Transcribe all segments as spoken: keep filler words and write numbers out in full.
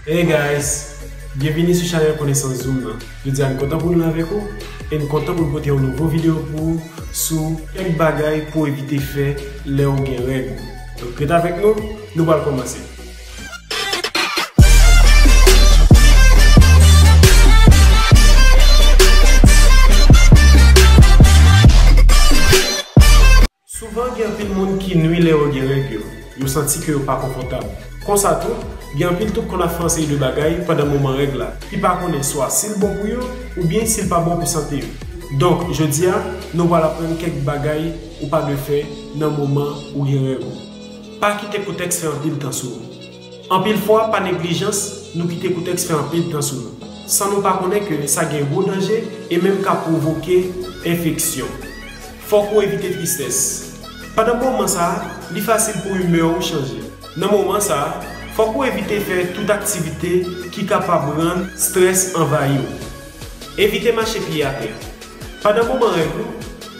Hey guys, byenvini sou chanèl Konesans Zoom nan. Jodi a n kontan pou n la avèk ou e n kontan pou n pote yon nouvo videyo pou ou sou kèk bagay pou w evite fè lè w gen règ ou. Donk ret avèk nou, nou pral kòmanse. Souvan gen anpil moun ki nwi lè yo gen règ yo. Yo santi ke yo pa konfòtab. Konsa tou, gen anpil twoup konn ap fè yon seri de bagay pandan moman règ la, ki pa konnen swa si l bon pou yo oubyen si l pa bon pou sante yo. Donk, jodi a, nou pral aprann kèk bagay ou pa dwe fè nan moman ou gen règ ou. Pa kite kontèks fè anpil tan sou ou. Anpil fwa, pa neglijans, nou kite kontèks fè anpil tan sou nou, san nou pa konnen ke sa gen gwo danje e menm ka pwovoke enfeksyon. Fòk ou evite tristès. Pandan moman sa a, li fasil pou imè w chanje. Nan moman sa a, fòk ou evite fè tout aktivite ki kapab rann estrès anvayi w. Evite mache pye atè. Pandan moman règ ou,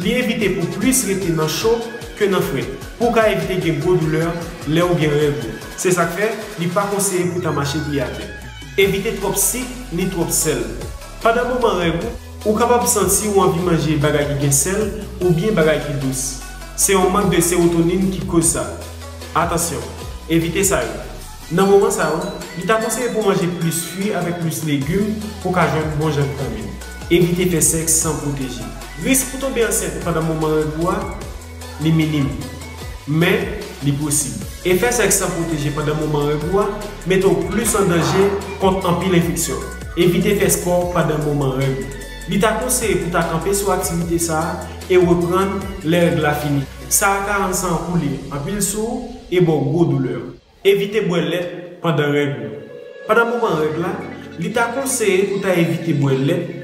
li evite pou w plis rete nan cho ke nan frèt, pou w ka evite gen gwo doulè lè w gen règ ou. Se sa k fè li pa konseye pou w ta mache pye atè. Evite twòp sik ni twòp sèl. Pandan moman règ ou, ou kapab santi w anvi manje bagay ki gen sèl oubyen bagay ki dous. Se yon mank de sewotonin ki koz sa. Atansyon, evite sa yo. Nan moman sa yo, li ta konseye pou w manje plis fwi avèk plis legim pou w ka jwenn bon jan vitamini. Evite fè sèks san pwoteje. Risk pou w tonbe ansent pandan moman règ ou a, li minim. Men, li posib. E fè sèks san pwoteje pandan moman règ ou a mete w plis an danje kont anpil enfeksyon. Evite fè spò pandan moman règ ou. Li ta konseye pou w ta kanpe sou aktivite sa a e reprann lè règ la fini. Sa a ka rann san an koule anpil sou ou e ba w gwo doulè. Evite bwè lèt pandan règ ou. Pandan moman règ la, li ta konseye pou w ta evite bwè lèt,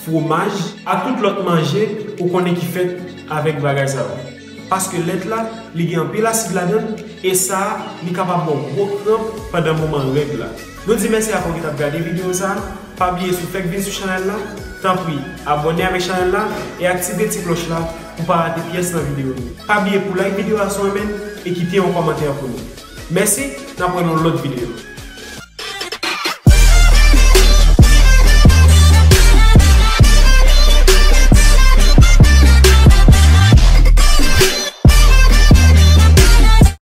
fwomaj, ak tout lòt manje ou konnen ki fèt avèk bagay sa yo. Paske lèt la, li gen anpil asid ladan l, e sa a, li kapab ba w gwo kranp pandan moman règ la. Nou di mèsi avè w ki t ap gade videyo sa a. Pa bliye, si w fèk vin sou chanèl la, tanpri, abòne avèk chanèl la e aktive ti klòch la pou w pa rate pyès nan videyo nou. Pa bliye pou like videyo a si w renmen l e kite yon kòmantè pou nou. Mèsi, n ap wè nan yon lòt videyo.